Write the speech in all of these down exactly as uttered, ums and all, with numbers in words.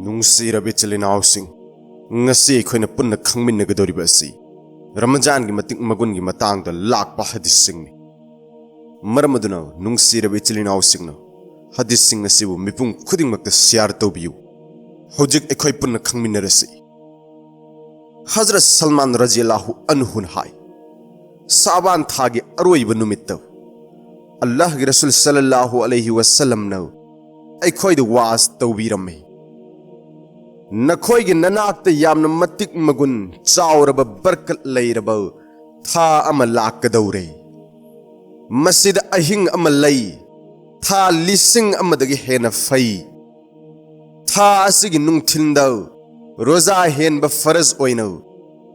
ꯅꯨꯡꯁꯤꯔꯕ ꯏꯆꯤꯜ ꯏꯅꯥꯎꯁꯤꯡ, ꯉꯁꯤ ꯑꯩꯈꯣꯏꯅ ꯄꯨꯟꯅ ꯈꯪꯃꯤꯟꯅꯒꯗꯧꯔꯤꯕ ꯑꯁꯤ ꯔꯃꯖꯥꯟꯒꯤ ꯃꯇꯤꯛ ꯃꯒꯨꯟꯒꯤ ꯃꯇꯥꯡꯗ ꯂꯥꯛꯄ ꯍꯗꯤꯁꯁꯤꯡꯅꯤ꯫ ꯃꯔꯝ ꯑꯗꯨꯅ ꯅꯨꯡꯁꯤꯔꯕ ꯏꯆꯤꯜ ꯏꯅꯥꯎꯁꯤꯡꯅ ꯍꯗꯤꯁꯁꯤꯡ ꯑꯁꯤꯕꯨ ꯃꯤꯄꯨꯝ ꯈꯨꯗꯤꯡꯃꯛꯇ ꯁꯤꯌꯥꯔ ꯇꯧꯕꯤꯌꯨ꯫ ꯍꯧꯖꯤꯛ ꯑꯩꯈꯣꯏ ꯄꯨꯟꯅ ꯈꯪꯃꯤꯟꯅꯔꯁꯤ꯫ ꯍꯖꯔꯠ ꯁꯜꯃꯥꯟ ꯔꯖꯤꯌꯜꯂꯥꯍꯨ ꯑꯟꯍꯨꯅ ꯍꯥꯏ, ꯁꯥꯕꯥꯟ ꯊꯥꯒꯤ ꯑꯔꯣꯏꯕ ꯅꯨꯃꯤꯠꯇ ꯑꯜꯂꯥꯍꯒꯤ ꯔꯁꯨꯜ ꯁꯜꯂꯜꯂꯥꯍꯨ ꯑꯂꯩꯍꯤ ꯋꯁꯜꯂꯝꯅ ꯑꯩꯈꯣꯏꯗ ꯋꯥꯖ ꯇꯧꯕꯤꯔꯝꯃꯤ꯫ ꯅꯈꯣꯏꯒꯤ ꯅꯅꯥꯛꯇ ꯌꯥꯝꯅ ꯃꯇꯤꯛ ꯃꯒꯨꯟ ꯆꯥꯎꯔꯕ ꯕꯔꯀꯠ ꯂꯩꯔꯕ ꯊꯥ ꯑꯃ ꯂꯥꯛꯀꯗꯧꯔꯦ꯫ ꯃꯁꯤꯗ ꯑꯍꯤꯡ ꯑꯃ ꯂꯩ, ꯊꯥ ꯂꯤꯁꯤꯡ ꯑꯃꯗꯒꯤ ꯍꯦꯟꯅ ꯐꯩ꯫ ꯊꯥ ꯑꯁꯤꯒꯤ ꯅꯨꯡꯊꯤꯜꯗ ꯔꯣꯖꯥ ꯍꯦꯟꯕ ꯐꯔꯖ ꯑꯣꯏꯅ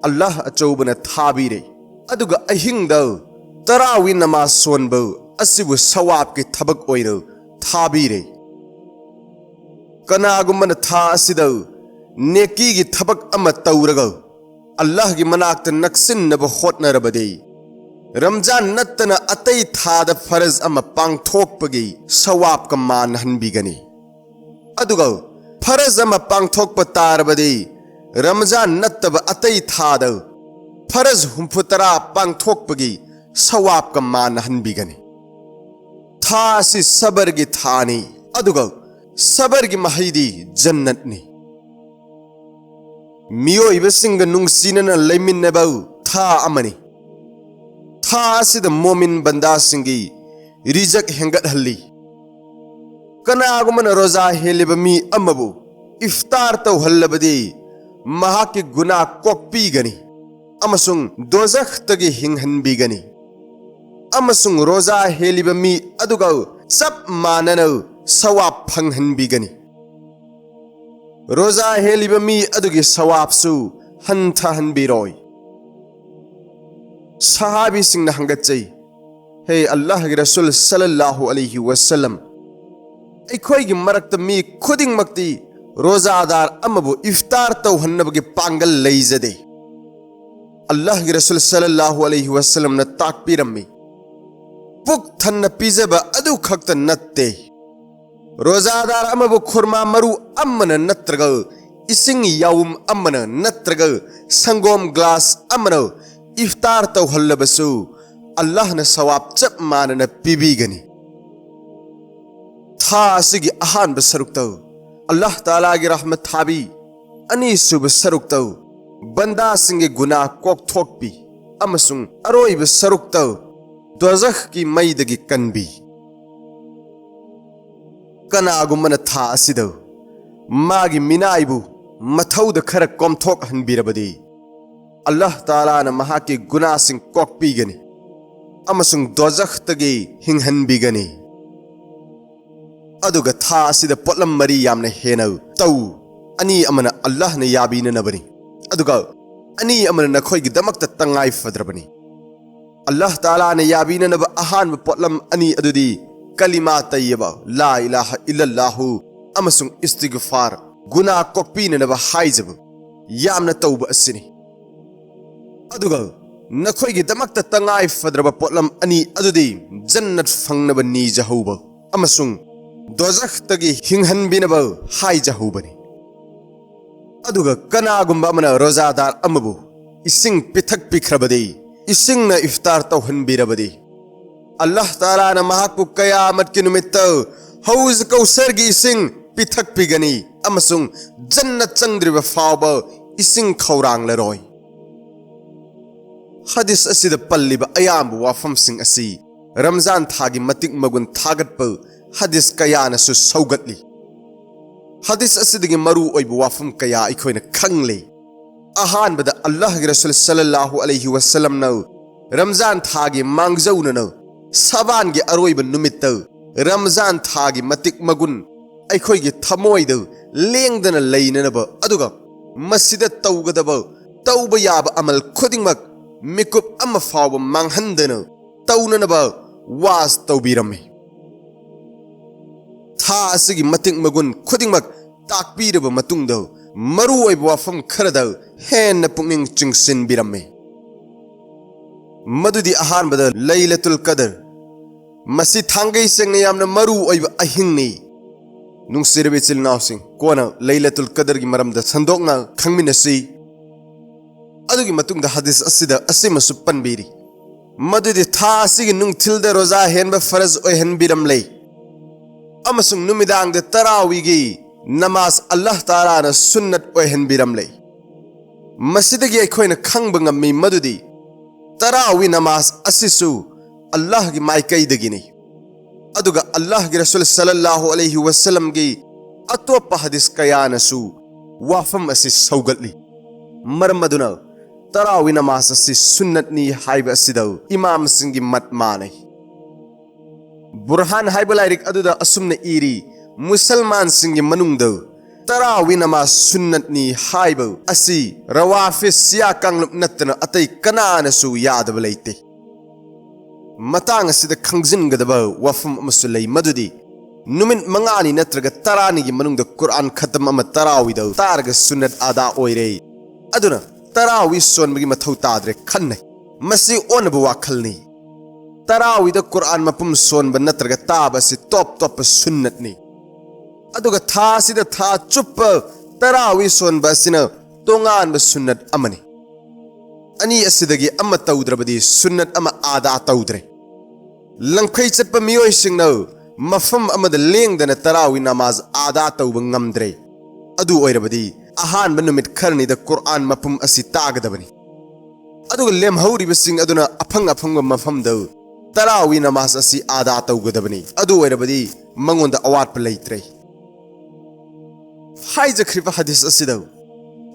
ꯑꯜꯂꯥꯍ ꯑꯆꯧꯕꯅ ꯊꯥꯕꯤꯔꯦ꯫ ꯑꯗꯨꯒ ꯑꯍꯤꯡꯗ ꯇꯔꯥꯋꯤ ꯅꯃꯥꯖ ꯁꯣꯟꯕ ꯑꯁꯤꯕꯨ ꯁꯋꯥꯕꯀꯤ ꯊꯕꯛ ꯑꯣꯏꯅ ꯊꯥꯕꯤꯔꯦ꯫ ꯀꯅꯥꯒꯨꯝꯕꯅ ꯊꯥ ꯑꯁꯤꯗ ꯅꯦꯀꯤꯒꯤ ꯊꯕꯛ ꯑꯃ ꯇꯧꯔꯒ ꯑꯜꯂꯥꯍꯒꯤ ꯃꯅꯥꯛꯇ ꯅꯛꯁꯤꯟꯅꯕ ꯍꯣꯠꯅꯔꯕꯗꯤ, ꯔꯝꯖꯥꯟ ꯅꯠꯇꯅ ꯑꯇꯩ ꯊꯥꯗ ꯐꯔꯖ ꯑꯃ ꯄꯥꯡꯊꯣꯛꯄꯒꯤ ꯁꯋꯥꯕꯀ ꯃꯥꯟꯅꯍꯟꯕꯤꯒꯅꯤ꯫ ꯑꯗꯨꯒ ꯐꯔꯖ ꯑꯃ ꯄꯥꯡꯊꯣꯛꯄ ꯇꯥꯔꯕꯗꯤ, ꯔꯃꯖꯥꯟ ꯅꯠꯇꯕ ꯑꯇꯩ ꯊꯥꯗ ꯐꯔꯖ ꯍꯨꯝꯐꯨ ꯇꯔꯥ ꯄꯥꯡꯊꯣꯛꯄꯒꯤ ꯁꯋꯥꯕꯀ ꯃꯥꯟꯅꯍꯟꯕꯤꯒꯅꯤ꯫ ꯊꯥ ꯑꯁꯤ ꯁꯕꯔꯒꯤ ꯊꯥꯅꯤ, ꯑꯗꯨꯒ ꯁꯕꯔꯒꯤ ꯃꯍꯩꯗꯤ ꯖꯟꯅꯠꯅꯤ꯫ ꯃꯤꯑꯣꯏꯕꯁꯤꯡꯒ ꯅꯨꯡꯁꯤꯅꯅ ꯂꯩꯃꯤꯟꯅꯕ ꯊꯥ ꯑꯃꯅꯤ꯫ ꯊꯥ ꯑꯁꯤꯗ ꯃꯣꯃꯤꯟ ꯕꯟꯗꯥꯁꯤꯡꯒꯤ ꯔꯤꯖꯛ ꯍꯦꯟꯒꯠꯍꯜꯂꯤ꯫ ꯀꯅꯥꯒꯨꯝꯕꯅ ꯔꯣꯖꯥ ꯍꯦꯜꯂꯤꯕ ꯃꯤ ꯑꯃꯕꯨ ꯏꯐꯇꯥꯔ ꯇꯧꯍꯜꯂꯕꯗꯤ, ꯃꯍꯥꯛꯀꯤ ꯒꯨꯅꯥ ꯀꯣꯛꯄꯤꯒꯅꯤ ꯑꯃꯁꯨꯡ ꯗꯣꯖꯈꯇꯒꯤ ꯍꯤꯡꯍꯟꯕꯤꯒꯅꯤ, ꯑꯃꯁꯨꯡ ꯔꯣꯖꯥ ꯍꯦꯜꯂꯤꯕ ꯃꯤ ꯑꯗꯨꯒ ꯆꯞ ꯃꯥꯟꯅꯅ ꯁꯋꯥꯕ ꯐꯪꯍꯟꯕꯤꯒꯅꯤ꯫ ꯔꯣꯖꯥ ꯍꯦꯜꯂꯤꯕ ꯃꯤ ꯑꯗꯨꯒꯤ ꯁꯋꯥꯕꯁꯨ ꯍꯟꯊꯍꯟꯕꯤꯔꯣꯏ꯫ ꯁꯍꯥꯕꯤꯁꯤꯡꯅ ꯍꯪꯒꯠꯆꯩ, ꯍꯦ ꯑꯜꯂꯥꯍꯒꯤ ꯔꯁꯨꯜ ꯁꯜꯂꯜꯂꯥꯍꯨ ꯑꯂꯩꯍꯤ ꯋꯁꯜꯂꯝ, ꯑꯩꯈꯣꯏꯒꯤ ꯃꯔꯛꯇ ꯃꯤ ꯈꯨꯗꯤꯡꯃꯛꯇꯤ ꯔꯣꯖꯥꯗꯥꯔ ꯑꯃꯕꯨ ꯏꯐꯇꯥꯔ ꯇꯧꯍꯟꯅꯕꯒꯤ ꯄꯥꯡꯒꯜ ꯂꯩꯖꯗꯦ꯫ ꯑꯜꯂꯥꯍꯒꯤ ꯔꯁꯨꯜ ꯁꯜꯂꯜꯂꯥꯍꯨ ꯑꯂꯩꯍꯤ ꯋꯁꯜꯂꯝꯅ ꯇꯥꯛꯄꯤꯔꯝꯃꯤ, ꯄꯨꯛ ꯊꯟꯅ ꯄꯤꯖꯕ ꯑꯗꯨ ꯈꯛꯇ ꯅꯠꯇꯦ, ꯔꯣꯖꯥꯗꯥꯔ ꯑꯃꯕꯨ ꯈꯨꯔꯃꯥ ꯃꯔꯨ ꯑꯃꯅ ꯅꯠꯇ꯭ꯔꯒ ꯏꯁꯤꯡ ꯌꯥꯎꯝ ꯑꯃꯅ ꯅꯠꯇ꯭ꯔꯒ ꯁꯪꯒꯣꯝ ꯒ꯭ꯂꯥꯁ ꯑꯃꯅ ꯏꯐꯇꯥꯔ ꯇꯧꯍꯜꯂꯕꯁꯨ ꯑꯜꯂꯥꯍꯅ ꯁꯋꯥꯕ ꯆꯞ ꯃꯥꯟꯅꯅ ꯄꯤꯕꯤꯒꯅꯤ꯫ ꯊꯥ ꯑꯁꯤꯒꯤ ꯑꯍꯥꯟꯕ ꯁꯔꯨꯛꯇ ꯑꯜꯂꯥꯍ ꯇꯥꯂꯥꯒꯤ ꯔꯍꯃꯠ ꯊꯥꯕꯤ, ꯑꯅꯤꯁꯨꯕ ꯁꯔꯨꯛꯇ ꯕꯟꯗꯥꯁꯤꯡꯒꯤ ꯒꯨꯅꯥ ꯀꯣꯛꯊꯣꯛꯄꯤ, ꯑꯃꯁꯨꯡ ꯑꯔꯣꯏꯕ ꯁꯔꯨꯛꯇ ꯗꯣꯖꯈꯀꯤ ꯃꯩꯗꯒꯤ ꯀꯟꯕꯤ꯫ ꯀꯅꯥꯒꯨꯝꯕꯅ ꯊꯥ ꯑꯁꯤꯗ ꯃꯥꯒꯤ ꯃꯤꯅꯥꯏꯕꯨ ꯃꯊꯧꯗ ꯈꯔ ꯀꯣꯝꯊꯣꯛꯍꯟꯕꯤꯔꯕꯗꯤ, ꯑꯜꯂꯥꯍ ꯇꯥꯂꯥꯅ ꯃꯍꯥꯛꯀꯤ ꯒꯨꯅꯥꯁꯤꯡ ꯀꯣꯛꯄꯤꯒꯅꯤ ꯑꯃꯁꯨꯡ ꯗꯣꯖꯈꯇꯒꯤ ꯍꯤꯡꯍꯟꯕꯤꯒꯅꯤ꯫ ꯑꯗꯨꯒ ꯊꯥ ꯑꯁꯤꯗ ꯄꯣꯠꯂꯝ ꯃꯔꯤ ꯌꯥꯝꯅ ꯍꯦꯟꯅ ꯇꯧ꯫ ꯑꯅꯤ ꯑꯃꯅ ꯑꯜꯂꯥꯍꯅ ꯌꯥꯕꯤꯅꯅꯕꯅꯤ, ꯑꯗꯨꯒ ꯑꯅꯤ ꯑꯃꯅ ꯅꯈꯣꯏꯒꯤꯗꯃꯛꯇ ꯇꯉꯥꯏ ꯐꯗ꯭ꯔꯕꯅꯤ꯫ ꯑꯜꯂꯥꯍ ꯇꯥꯂꯥꯅ ꯌꯥꯕꯤꯅꯅꯕ ꯑꯍꯥꯟꯕ ꯄꯣꯠꯂꯝ ꯑꯅꯤ ꯑꯗꯨꯗꯤ ꯀꯂꯤꯃꯥ ꯇꯩꯌꯕ, ꯂꯥ ꯏꯂꯥꯍ ꯏꯜꯂꯜꯂꯥꯍꯨ ꯑꯃꯁꯨꯡ ꯏꯁꯇꯤꯒꯐꯥꯔ, ꯒꯨꯅꯥ ꯀꯣꯛꯄꯤꯅꯅꯕ ꯍꯥꯏꯖꯕ, ꯌꯥꯝꯅ ꯇꯧꯕ ꯑꯁꯤꯅꯤ꯫ ꯑꯗꯨꯒ ꯅꯈꯣꯏꯒꯤꯗꯃꯛꯇ ꯇꯉꯥꯏ ꯐꯗ꯭ꯔꯕ ꯄꯣꯠꯂꯝ ꯑꯅꯤ ꯑꯗꯨꯗꯤ ꯖꯟꯅꯠ ꯐꯪꯅꯕ ꯅꯤꯖꯍꯧꯕ ꯑꯃꯁꯨꯡ ꯗꯣꯖꯈꯇꯒꯤ ꯍꯤꯡꯍꯟꯕꯤꯅꯕ ꯍꯥꯏꯖꯍꯧꯕꯅꯤ꯫ ꯑꯗꯨꯒ ꯀꯅꯥꯒꯨꯝꯕ ꯑꯃꯅ ꯔꯣꯖꯥꯗꯥꯔ ꯑꯃꯕꯨ ꯏꯁꯤꯡ ꯄꯤꯊꯛꯄꯤꯈ꯭ꯔꯕꯗꯤ, ꯏꯁꯤꯡꯅ ꯏꯐꯇꯥꯔ ꯇꯧꯍꯟꯕꯤꯔꯕꯗꯤ, ꯑꯜꯂꯥꯍ ꯇꯥꯂꯥꯅ ꯃꯍꯥꯛꯄꯨ ꯀꯌꯥꯃꯠꯀꯤ ꯅꯨꯃꯤꯠꯇ ꯍꯧꯖ ꯀꯧꯁꯔꯒꯤ ꯏꯁꯤꯡ ꯄꯤꯊꯛꯄꯤꯒꯅꯤ ꯑꯃꯁꯨꯡ ꯖꯟꯅꯠ ꯆꯪꯗ꯭ꯔꯤꯕ ꯐꯥꯎꯕ ꯏꯁꯤꯡ ꯈꯧꯔꯥꯡꯂꯔꯣꯏ꯫ ꯍꯗꯤꯁ ꯑꯁꯤꯗ ꯄꯜꯂꯤꯕ ꯑꯌꯥꯝꯕ ꯋꯥꯐꯝꯁꯤꯡ ꯑꯁꯤ ꯔꯝꯖꯥꯟ ꯊꯥꯒꯤ ꯃꯇꯤꯛ ꯃꯒꯨꯟ ꯊꯥꯒꯠꯄ ꯍꯗꯤꯁ ꯀꯌꯥꯅꯁꯨ ꯁꯧꯒꯠꯂꯤ꯫ ꯍꯗꯤꯁ ꯑꯁꯤꯗꯒꯤ ꯃꯔꯨ ꯑꯣꯏꯕ ꯋꯥꯐꯝ ꯀꯌꯥ ꯑꯩꯈꯣꯏꯅ ꯈꯪꯂꯦ꯫ ꯑꯍꯥꯟꯕꯗ, ꯑꯜꯂꯥꯍꯒꯤ ꯔꯁꯨꯜ ꯁꯜꯂꯜꯂꯥꯍꯨ ꯑꯂꯩꯍꯤ ꯋꯁꯜꯂꯝꯅ ꯔꯝꯖꯥꯟ ꯊꯥꯒꯤ ꯃꯥꯡꯖꯧꯅꯅ ꯁꯕꯥꯟꯒꯤ ꯑꯔꯣꯏꯕ ꯅꯨꯃꯤꯠꯇ ꯔꯝꯖꯥꯟ ꯊꯥꯒꯤ ꯃꯇꯤꯛ ꯃꯒꯨꯟ ꯑꯩꯈꯣꯏꯒꯤ ꯊꯃꯣꯏꯗ ꯂꯦꯡꯗꯅ ꯂꯩꯅꯅꯕ, ꯑꯗꯨꯒ ꯃꯁꯤꯗ ꯇꯧꯒꯗꯕ, ꯇꯧꯕ ꯌꯥꯕ ꯑꯃꯜ ꯈꯨꯗꯤꯡꯃꯛ ꯃꯤꯀꯨꯞ ꯑꯃ ꯐꯥꯎꯕ ꯃꯥꯡꯍꯟꯗꯅ ꯇꯧꯅꯅꯕ ꯋꯥꯁ ꯇꯧꯕꯤꯔꯝꯃꯤ꯫ ꯊꯥ ꯑꯁꯤꯒꯤ ꯃꯇꯤꯛ ꯃꯒꯨꯟ ꯈꯨꯗꯤꯡꯃꯛ ꯇꯥꯛꯄꯤꯔꯕ ꯃꯇꯨꯡꯗ, ꯃꯔꯨ ꯑꯣꯏꯕ ꯋꯥꯐꯝ ꯈꯔꯗ ꯍꯦꯟꯅ ꯄꯨꯛꯅꯤꯡ ꯆꯤꯡꯁꯤꯟꯕꯤꯔꯝꯃꯤ꯫ ꯃꯗꯨꯗꯤ ꯑꯍꯥꯟꯕꯗ ꯂꯩꯂꯇꯨꯜ ꯀꯗꯔ꯫ ꯃꯁꯤ ꯊꯥꯡꯒꯩ ꯁꯦꯡꯅ ꯌꯥꯝꯅ ꯃꯔꯨ ꯑꯣꯏꯕ ꯑꯍꯤꯡꯅꯤ꯫ ꯅꯨꯡꯁꯤꯔꯕ ꯏꯆꯤꯜ ꯏꯅꯥꯎꯁꯤꯡ, ꯀꯣꯟꯅ ꯂꯩꯂꯇꯨꯜ ꯀꯗꯔꯒꯤ ꯃꯔꯝꯗ ꯁꯟꯗꯣꯛꯅ ꯈꯪꯃꯤꯟꯅꯁꯤ꯫ ꯑꯗꯨꯒꯤ ꯃꯇꯨꯡꯗ ꯍꯗꯤꯁ ꯑꯁꯤꯗ ꯑꯁꯤꯃꯁꯨ ꯄꯟꯕꯤꯔꯤ, ꯃꯗꯨꯗꯤ ꯊꯥ ꯑꯁꯤꯒꯤ ꯅꯨꯡꯊꯤꯜꯗ ꯔꯣꯖꯥ ꯍꯦꯟꯕ ꯐꯔꯖ ꯑꯣꯏꯍꯟꯕꯤꯔꯝꯂꯦ, ꯑꯃꯁꯨꯡ ꯅꯨꯃꯤꯗꯥꯡꯗ ꯇꯔꯥꯋꯤꯒꯤ ꯅꯃꯥꯖ ꯑꯜꯂꯥꯍ ꯇꯥꯂꯥꯅ ꯁꯨꯟꯅꯠ ꯑꯣꯏꯍꯟꯕꯤꯔꯝꯂꯦ꯫ ꯃꯁꯤꯗꯒꯤ ꯑꯩꯈꯣꯏꯅ ꯈꯪꯕ ꯉꯝꯃꯤ ꯃꯗꯨꯗꯤ ꯇꯔꯥꯋꯤ ꯅꯃꯥꯖ ꯑꯁꯤꯁꯨ ꯑꯜꯂꯥꯍꯒꯤ ꯃꯥꯏꯀꯩꯗꯒꯤꯅꯤ꯫ ꯑꯗꯨꯒ ꯑꯜꯂꯥꯍꯒꯤ ꯔꯁꯨꯜ ꯁꯜꯂꯜꯂꯥꯍꯨ ꯑꯂꯩꯍꯤ ꯋꯁꯜꯂꯝꯒꯤ ꯑꯇꯣꯞꯄ ꯍꯗꯤꯁ ꯀꯌꯥꯅꯁꯨ ꯋꯥꯐꯝ ꯑꯁꯤ ꯁꯧꯒꯠꯂꯤ꯫ ꯃꯔꯝ ꯑꯗꯨꯅ ꯇꯔꯥꯋꯤ ꯅꯃꯥꯖ ꯑꯁꯤ ꯁꯨꯟꯅꯠꯅꯤ ꯍꯥꯏꯕ ꯑꯁꯤꯗ ꯏꯃꯥꯝꯁꯤꯡꯒꯤ ꯃꯠ ꯃꯥꯟꯅꯩ꯫ ꯕꯨꯔꯍꯥꯟ ꯍꯥꯏꯕ ꯂꯥꯏꯔꯤꯛ ꯑꯗꯨꯗ ꯑꯁꯨꯝꯅ ꯏꯔꯤ, ꯃꯨꯁꯜꯃꯥꯟꯁꯤꯡꯒꯤ ꯃꯅꯨꯡꯗ ꯇꯔꯥꯋꯤ ꯅꯃꯥꯖ ꯁꯨꯟꯅꯠꯅꯤ ꯍꯥꯏꯕ ꯑꯁꯤ ꯔꯋꯥꯐꯤꯖ ꯁꯤꯌꯥ ꯀꯥꯡꯂꯨꯞ ꯅꯠꯇꯅ ꯑꯇꯩ ꯀꯅꯥꯅꯁꯨ ꯌꯥꯗꯕ ꯂꯩꯇꯦ꯫ ꯃꯇꯥꯡ ꯑꯁꯤꯗ ꯈꯪꯖꯤꯟꯒꯗꯕ ꯋꯥꯐꯝ ꯑꯃꯁꯨ ꯂꯩ, ꯃꯗꯨꯗꯤ ꯅꯨꯃꯤꯠ ꯃꯉꯥꯅꯤ ꯅꯠꯇ꯭ꯔꯒ ꯇꯔꯥꯅꯤꯒꯤ ꯃꯅꯨꯡꯗ ꯀꯨꯔꯑꯥꯟ ꯈꯇꯝ ꯑꯃ ꯇꯔꯥꯋꯤꯗ ꯇꯥꯔꯒ ꯁꯨꯟꯅꯠ ꯑꯗꯥ ꯑꯣꯏꯔꯦ꯫ ꯑꯗꯨꯅ ꯇꯔꯥꯋꯤ ꯁꯣꯟꯕꯒꯤ ꯃꯊꯧ ꯇꯥꯗ꯭ꯔꯦ ꯈꯟꯅꯩ꯫ ꯃꯁꯤ ꯑꯣꯟꯅꯕ ꯋꯥꯈꯜꯅꯤ꯫ ꯇꯔꯥꯋꯤꯗ ꯀꯨꯔꯑꯥꯟ ꯃꯄꯨꯝ ꯁꯣꯟꯕ ꯅꯠꯇ꯭ꯔꯒ ꯇꯥꯕ ꯑꯁꯤ ꯇꯣꯞ ꯇꯣꯞꯄ ꯁꯨꯟꯅꯠꯅꯤ꯫ ꯑꯗꯨꯒ ꯊꯥ ꯑꯁꯤꯗ ꯊꯥ ꯆꯨꯞꯄ ꯇꯔꯥꯋꯤ ꯁꯣꯟꯕ ꯑꯁꯤꯅ ꯇꯣꯉꯥꯟꯕ ꯁꯨꯟꯅꯠ ꯑꯃꯅꯤ꯫ ꯑꯅꯤ ꯑꯁꯤꯗꯒꯤ ꯑꯃ ꯇꯧꯗ꯭ꯔꯕꯗꯤ ꯁꯨꯟꯅꯠ ꯑꯃ ꯑꯗꯥ ꯇꯧꯗ꯭ꯔꯦ꯫ ꯂꯝꯈꯩ ꯆꯠꯄ ꯃꯤꯑꯣꯏꯁꯤꯡꯅ ꯃꯐꯝ ꯑꯃꯗ ꯂꯦꯡꯗꯅ ꯇꯔꯥꯋꯤ ꯅꯃꯥꯖ ꯑꯗꯥ ꯇꯧꯕ ꯉꯝꯗ꯭ꯔꯦ꯫ ꯑꯗꯨ ꯑꯣꯏꯔꯕꯗꯤ ꯑꯍꯥꯟꯕ ꯅꯨꯃꯤꯠ ꯈꯔꯅꯤꯗ ꯀꯨꯔꯑꯥꯟ ꯃꯄꯨꯝ ꯑꯁꯤ ꯇꯥꯒꯗꯕꯅꯤ꯫ ꯑꯗꯨꯒ ꯂꯦꯝꯍꯧꯔꯤꯕꯁꯤꯡ ꯑꯗꯨꯅ ꯑꯐꯪ ꯑꯐꯪꯕ ꯃꯐꯝꯗ ꯇꯔꯥꯋꯤ ꯅꯃꯥꯖ ꯑꯁꯤ ꯑꯗꯥ ꯇꯧꯒꯗꯕꯅꯤ꯫ ꯑꯗꯨ ꯑꯣꯏꯔꯕꯗꯤ ꯃꯉꯣꯟꯗ ꯑꯋꯥꯠꯄ ꯂꯩꯇ꯭ꯔꯦ꯫ ꯍꯥꯏꯖꯈ꯭ꯔꯤꯕ ꯍꯗꯤꯁ ꯑꯁꯤꯗ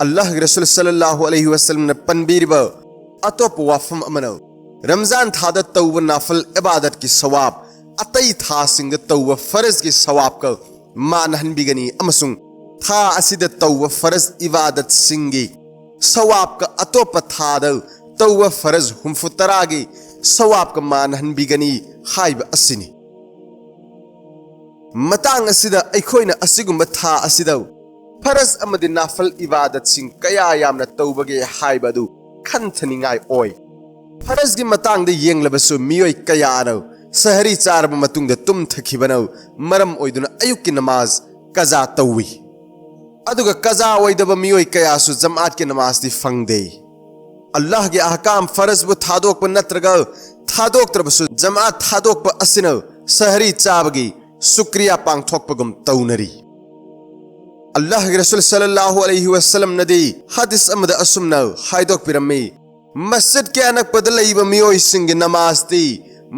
ꯑꯜꯂꯥꯍꯒꯤ ꯔꯁꯨꯜ ꯁꯜꯂꯜꯂꯥꯍꯨ ꯑꯂꯩꯍꯤ ꯋꯁꯜꯂꯝꯅ ꯄꯟꯕꯤꯔꯤꯕ ꯑꯇꯣꯞꯄ ꯋꯥꯐꯝ ꯑꯃꯅ, ꯔꯝꯖꯥꯟ ꯊꯥꯗ ꯇꯧꯕ ꯅꯥꯐꯜ ꯏꯕꯥꯗꯠꯀꯤ ꯁꯋꯥꯕ ꯑꯇꯩ ꯊꯥꯁꯤꯡꯗ ꯇꯧꯕ ꯐꯔꯖꯀꯤ ꯁꯋꯥꯕꯀ ꯃꯥꯟꯅꯍꯟꯕꯤꯒꯅꯤ, ꯑꯃꯁꯨꯡ ꯊꯥ ꯑꯁꯤꯗ ꯇꯧꯕ ꯐꯔꯖ ꯏꯕꯥꯗꯠꯁꯤꯡꯒꯤ ꯁꯋꯥꯕꯀ ꯑꯇꯣꯞꯄ ꯊꯥꯗ ꯇꯧꯕ ꯐꯔꯖ ꯍꯨꯝꯐꯨ ꯇꯔꯥꯒꯤ ꯁꯋꯥꯕꯀ ꯃꯥꯟꯅꯍꯟꯕꯤꯒꯅꯤ ꯍꯥꯏꯕ ꯑꯁꯤꯅꯤ꯫ ꯃꯇꯥꯡ ꯑꯁꯤꯗ ꯑꯩꯈꯣꯏꯅ ꯑꯁꯤꯒꯨꯝꯕ ꯊꯥ ꯑꯁꯤꯗ ꯐꯔꯖ ꯑꯃꯗꯤ ꯅꯥꯐꯜ ꯏꯕꯥꯗꯠꯁꯤꯡ ꯀꯌꯥ ꯌꯥꯝꯅ ꯇꯧꯕꯒꯦ ꯍꯥꯏꯕ ꯑꯗꯨ ꯈꯟꯊꯅꯤꯡꯉꯥꯏ ꯑꯣꯏ꯫ ꯐꯔꯖꯒꯤ ꯃꯇꯥꯡꯗ ꯌꯦꯡꯂꯕꯁꯨ ꯃꯤꯑꯣꯏ ꯀꯌꯥꯅ ꯁꯍꯔꯤ ꯆꯥꯔꯕ ꯃꯇꯨꯡꯗ ꯇꯨꯝꯊꯈꯤꯕꯅ ꯃꯔꯝ ꯑꯣꯏꯗꯨꯅ ꯑꯌꯨꯛꯀꯤ ꯅꯃꯥꯖ ꯀꯖꯥ ꯇꯧꯏ꯫ ꯑꯗꯨꯒ ꯀꯖꯥ ꯑꯣꯏꯗꯕ ꯃꯤꯑꯣꯏ ꯀꯌꯥꯁꯨ ꯖꯃꯥꯠꯀꯤ ꯅꯃꯥꯖꯇꯤ ꯐꯪꯗꯦ꯫ ꯑꯜꯂꯥꯍꯒꯤ ꯑꯍꯀꯥꯝ ꯐꯔꯖꯕꯨ ꯊꯥꯗꯣꯛꯄ ꯅꯠꯇ꯭ꯔꯒ ꯊꯥꯗꯣꯛꯇ꯭ꯔꯕꯁꯨ ꯖꯃꯥꯠ ꯊꯥꯗꯣꯛꯄ ꯑꯁꯤꯅ ꯁꯍꯔꯤ ꯆꯥꯕꯒꯤ ꯁꯨꯀ꯭ꯔꯤꯌꯥ ꯄꯥꯡꯊꯣꯛꯄꯒꯨꯝ ꯇꯧꯅꯔꯤ꯫ ꯑꯜꯂꯥꯍꯒꯤ ꯔꯁꯨꯜ ꯁꯜꯂꯜꯂꯥꯍꯨ ꯑꯂꯩꯍꯤ ꯋꯁꯜꯂꯝꯅꯗꯤ ꯍꯗꯤꯁ ꯑꯃꯗ ꯑꯁꯨꯝꯅ ꯍꯥꯏꯗꯣꯛꯄꯤꯔꯝꯃꯤ, "ꯃꯁꯖꯤꯗꯀꯤ ꯑꯅꯛꯄꯗ ꯂꯩꯕ ꯃꯤꯑꯣꯏꯁꯤꯡꯒꯤ ꯅꯃꯥꯖꯇꯤ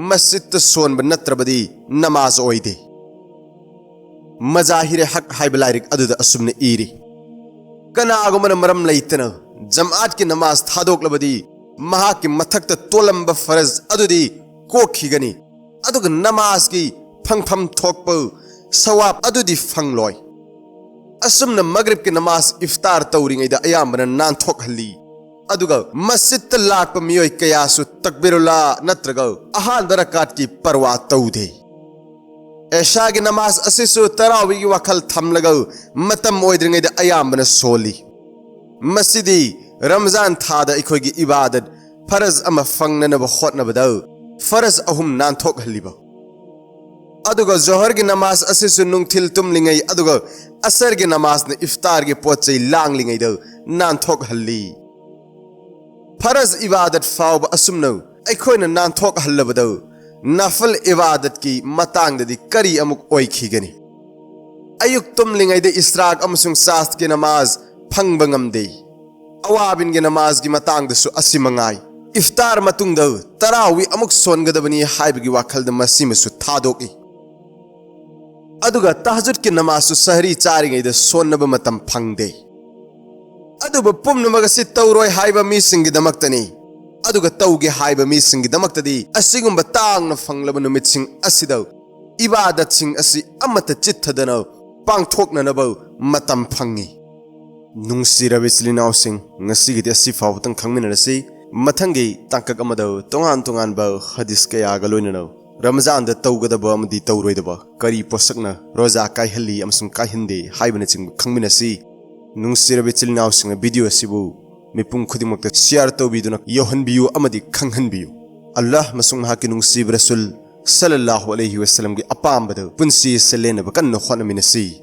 ꯃꯁꯖꯤꯗꯇ ꯁꯣꯟꯕ ꯅꯠꯇ꯭ꯔꯕꯗꯤ ꯅꯃꯥꯖ ꯑꯣꯏꯗꯦ"꯫ ꯃꯖꯥꯍꯤꯔꯦ ꯍꯛ ꯍꯥꯏꯕ ꯂꯥꯏꯔꯤꯛ ꯑꯗꯨꯗ ꯑꯁꯨꯝꯅ ꯏꯔꯤ, "ꯀꯅꯥꯒꯨꯝꯕꯅ ꯃꯔꯝ ꯂꯩꯇꯅ ꯖꯃꯥꯠꯀꯤ ꯅꯃꯥꯖ ꯊꯥꯗꯣꯛꯂꯕꯗꯤ ꯃꯍꯥꯛꯀꯤ ꯃꯊꯛꯇ ꯇꯣꯜꯂꯝꯕ ꯐꯔꯖ ꯑꯗꯨꯗꯤ ꯀꯣꯛꯈꯤꯒꯅꯤ, ꯑꯗꯨꯒ ꯅꯃꯥꯖꯀꯤ ꯐꯪꯐꯝ ꯊꯣꯛꯄ ꯁꯋꯥꯕ ꯑꯗꯨꯗꯤ ꯐꯪꯂꯣꯏ"꯫ ꯑꯁꯨꯝꯅ ꯃꯒ꯭ꯔꯤꯕꯀꯤ ꯅꯃꯥꯖ ꯏꯐꯇꯥꯔ ꯇꯧꯔꯤꯉꯩꯗ ꯑꯌꯥꯝꯕꯅ ꯅꯥꯟꯊꯣꯛꯍꯜꯂꯤ꯫ ꯑꯗꯨꯒ ꯃꯁꯖꯤꯗꯇ ꯂꯥꯛꯄ ꯃꯤꯑꯣꯏ ꯀꯌꯥꯁꯨ ꯇꯛꯕꯤꯔꯨꯜꯂꯥ ꯅꯠꯇ꯭ꯔꯒ ꯑꯍꯥꯟꯕ ꯔꯀꯥꯠꯀꯤ ꯄꯔꯋꯥ ꯇꯧꯗꯦ꯫ ꯑꯦꯁꯥꯒꯤ ꯅꯃꯥꯖ ꯑꯁꯤꯁꯨ ꯇꯔꯥꯋꯤꯒꯤ ꯋꯥꯈꯜ ꯊꯝꯂꯒ ꯃꯇꯝ ꯑꯣꯏꯗ꯭ꯔꯤꯉꯩꯗ ꯑꯌꯥꯝꯕꯅ ꯁꯣꯜꯂꯤ꯫ ꯃꯁꯤꯗꯤ ꯔꯝꯖꯥꯟ ꯊꯥꯗ ꯑꯩꯈꯣꯏꯒꯤ ꯏꯕꯥꯗꯠ ꯐꯔꯖ ꯑꯃ ꯐꯪꯅꯅꯕ ꯍꯣꯠꯅꯕꯗ ꯐꯔꯖ ꯑꯍꯨꯝ ꯅꯥꯟꯊꯣꯛꯍꯜꯂꯤꯕ꯫ ꯑꯗꯨꯒ ꯖꯣꯍꯔꯒꯤ ꯅꯃꯥꯖ ꯑꯁꯤꯁꯨ ꯅꯨꯡꯊꯤꯜ ꯇꯨꯝꯂꯤꯉꯩ ꯑꯗꯨꯒ ꯑꯁꯔꯒꯤ ꯅꯃꯥꯖꯅ ꯏꯐꯇꯥꯔꯒꯤ ꯄꯣꯠ ꯆꯩ ꯂꯥꯡꯂꯤꯉꯩꯗ ꯅꯥꯟꯊꯣꯛꯍꯜꯂꯤ꯫ ꯐꯔꯖ ꯏꯕꯥꯗꯠ ꯐꯥꯎꯕ ꯑꯁꯨꯝꯅ ꯑꯩꯈꯣꯏꯅ ꯅꯥꯟꯊꯣꯛꯍꯜꯂꯕꯗ ꯅꯐꯜ ꯏꯕꯥꯗꯠꯀꯤ ꯃꯇꯥꯡꯗꯗꯤ ꯀꯔꯤ ꯑꯃꯨꯛ ꯑꯣꯏꯈꯤꯒꯅꯤ? ꯑꯌꯨꯛ ꯇꯨꯝꯂꯤꯉꯩꯗ ꯏꯁ꯭ꯔꯥꯛ ꯑꯃꯁꯨꯡ ꯆꯥꯁꯀꯤ ꯅꯃꯥꯖ ꯐꯪꯕ ꯉꯝꯗꯦ꯫ ꯑꯋꯥꯕꯤꯟꯒꯤ ꯅꯃꯥꯖꯒꯤ ꯃꯇꯥꯡꯗꯁꯨ ꯑꯁꯤ ꯃꯉꯥꯏ꯫ ꯏꯐꯇꯥꯔ ꯃꯇꯨꯡꯗ ꯇꯔꯥꯋꯤ ꯑꯃꯨꯛ ꯁꯣꯟꯒꯗꯕꯅꯤ ꯍꯥꯏꯕꯒꯤ ꯋꯥꯈꯜꯗ ꯃꯁꯤꯃꯁꯨ ꯊꯥꯗꯣꯛꯏ꯫ ꯑꯗꯨꯒ ꯇꯍꯖꯨꯗꯀꯤ ꯅꯃꯥꯖꯁꯨ ꯁꯍꯔꯤ ꯆꯥꯔꯤꯉꯩꯗ ꯁꯣꯟꯅꯕ ꯃꯇꯝ ꯐꯪꯗꯦ꯫ ꯑꯗꯨꯕꯨ ꯄꯨꯝꯅꯃꯛ ꯑꯁꯤ ꯇꯧꯔꯣꯏ ꯍꯥꯏꯕ ꯃꯤꯁꯤꯡꯒꯤꯗꯃꯛꯇꯅꯤ꯫ ꯑꯗꯨꯒ ꯇꯧꯒꯦ ꯍꯥꯏꯕ ꯃꯤꯁꯤꯡꯒꯤꯗꯃꯛꯇꯗꯤ ꯑꯁꯤꯒꯨꯝꯕ ꯇꯥꯡꯅ ꯐꯪꯂꯕ ꯅꯨꯃꯤꯠꯁꯤꯡ ꯑꯁꯤꯗ ꯏꯕꯥꯗꯠꯁꯤꯡ ꯑꯁꯤ ꯑꯃꯠꯇ ꯆꯤꯠꯊꯗꯅ ꯄꯥꯡꯊꯣꯛꯅꯅꯕ ꯃꯇꯝ ꯐꯪꯏ꯫ ꯅꯨꯡꯁꯤꯔꯕ ꯏꯆꯤꯜ ꯏꯅꯥꯎꯁꯤꯡ, ꯉꯁꯤꯒꯤꯗꯤ ꯑꯁꯤ ꯐꯥꯎꯕꯇꯪ ꯈꯪꯃꯤꯟꯅꯔꯁꯤ꯫ ꯃꯊꯪꯒꯤ ꯇꯥꯡꯀꯛ ꯑꯃꯗ ꯇꯣꯉꯥꯟ ꯇꯣꯉꯥꯟꯕ ꯍꯗꯤꯁ ꯀꯌꯥꯒ ꯂꯣꯏꯅꯅ ꯔꯃꯖꯥꯟꯗ ꯇꯧꯒꯗꯕ ꯑꯃꯗꯤ ꯇꯧꯔꯣꯏꯗꯕ, ꯀꯔꯤ ꯄꯣꯠꯁꯛꯅ ꯔꯣꯖꯥ ꯀꯥꯏꯍꯜꯂꯤ ꯑꯃꯁꯨꯡ ꯀꯥꯏꯍꯟꯗꯦ ꯍꯥꯏꯕꯅꯆꯤꯡꯕ ꯈꯪꯃꯤꯟꯅꯁꯤ꯫ ꯅꯨꯡꯁꯤꯔꯕ ꯏꯆꯤꯜ ꯏꯅꯥꯎꯁꯤꯡꯅ ꯚꯤꯗꯤꯑꯣ ꯑꯁꯤꯕꯨ ꯃꯤꯄꯨꯝ ꯈꯨꯗꯤꯡꯃꯛꯇ ꯁꯤꯌꯥꯔ ꯇꯧꯕꯤꯗꯨꯅ ꯌꯧꯍꯟꯕꯤꯌꯨ ꯑꯃꯗꯤ ꯈꯪꯍꯟꯕꯤꯌꯨ꯫ ꯑꯜꯂꯥꯍ ꯑꯃꯁꯨꯡ ꯃꯍꯥꯛꯀꯤ ꯅꯨꯡꯁꯤꯕ ꯔꯁꯨꯜ ꯁꯜꯂꯜꯂꯥꯍꯨ ꯑꯂꯩꯍꯤ ꯋꯥꯁꯜꯂꯝꯒꯤ ꯑꯄꯥꯝꯕꯗ ꯄꯨꯟꯁꯤ ꯑꯁꯤ ꯂꯦꯟꯅꯕ ꯀꯟꯅ ꯍꯣꯠꯅꯃꯤꯟꯅꯁꯤ꯫